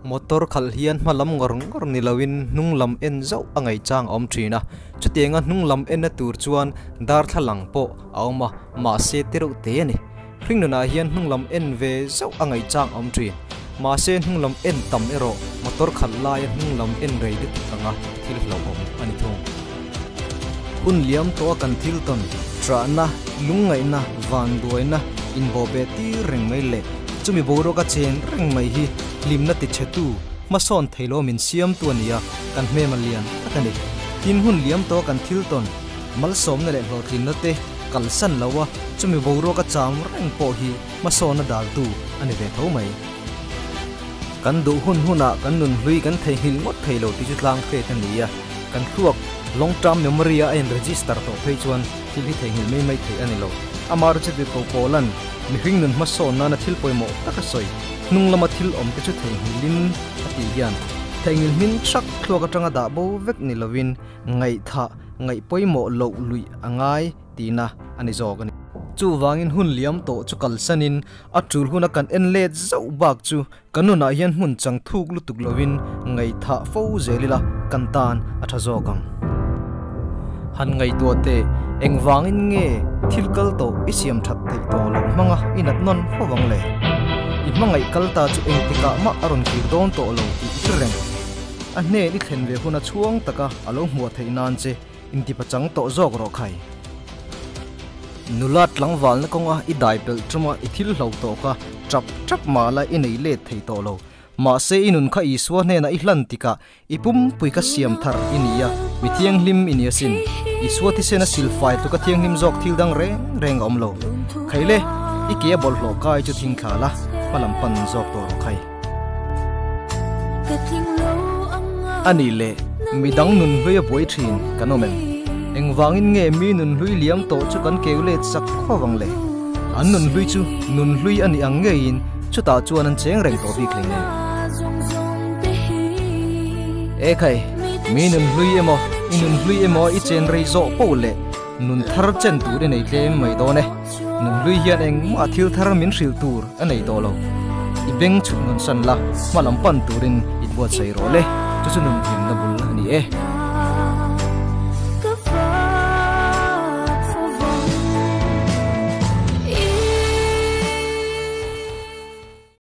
Motor khalh hian hma lam ngawr ngawr ni loin hnung lam en zauh a ngaih chang a awm thin a, chutianga hnung lam enna tur chuan darthlalang pawh a awm a, mahse te reuh te a ni. Hringnunah hian hnung lam en ve zauh a ngaih chang a awm thin. Mahse hnung lam en tam erawh motor khalh laia hnung lam en rei lutuk anga thil hlauhawm a ni thung. Hun liam tawha kan thil tawn, ṭahna, lungngaihna, vanduaina, inbawhbeh tir reng mai leh chumi boruaka chen reng mai hi hlimna tichhetu, hmasawn thei lo min siamtu a ni a, kan hmem a lian tak a ni. Tin, hun liam tawha kan thil tawn, malsawmna leh hlawhtlinna te kalsan lo a, chumi boruaka cham reng pawh hi hmasawnna daltu a ni ve tho mai. Kan duh hun hunah kan nunhlui kan theihnghilh ngawt thei lo tih chu tlang hriat a ni a, kan thluak long term memory a a in register tawh phei chuan thil hi theihnghilh mai mai theih a ni lo. Amah chu tirhkoh Paula'n mihring nun hmasawn nana thil pawimawh tak a sawi, hnung lama thil awm te chu theihnghilhin a tih hian theihnghilh hmin thak thluak atanga dah bo vek ni lovin ngaihthah ngaih pawimawh loh luih a ngai tihna a ni zawk a ni. Chuvangin hun liam tawh chu kalsanin A tul huna kan en let zauh bak chu kan nunah hian hmun chang thuk lutuk lovin ngaihthah fo zel ila kan tan a tha zawk ang. Han ngaihtuah teh, engvangin nge thil kal tawh i siam that theih tawh loh hmanga i nat nawn fo vang le? I hmangaih kal ta chu engtikah mah a rawn kir dawn tawh lo tih i hre reng. A hnen i thlen ve huna chhuang taka a lo hmuah theih nan che Intipachang tawh zawk rawh khai. Nula tlangvalna kawnga i dai pelh tuma i thil hlo tawh kha tap tap mah la i nei let thei tawh lo. Mahse i nun kha Isua hnenah i hlan tikah i pumpui kha siam thar i ni a, mi thianghlim i ni asin. Isua thisen a silfai tluka thianghlim zawk thil dang reng reng a awm lo. Khaile, i ke a bawlhhlawh kai chu thingthla la, hma lam pan zawk tawh rawh khai. A nih leh, midang nunhlui a buai thin kan awm em? Engvangin nge mi nunhlui liam tawh chu kan keu let sak khawp ang le? An nunhlui chu nunhlui a nih ang ngeiin chutah chuan an cheng reng tawh bik hlei nen. Ekhai, mi nunhlui emaw, i nunhlui emaw i chen rei zawh poh leh nun thar chen tur i nei tlem mai dawn e. Nunhlui hian engmah thil thar min hrilh tur a nei tawh lo. I beng chhut nun san la, hma lam pan turin i buatsaih rawh le, chu chu nun hlimna bul a ni e.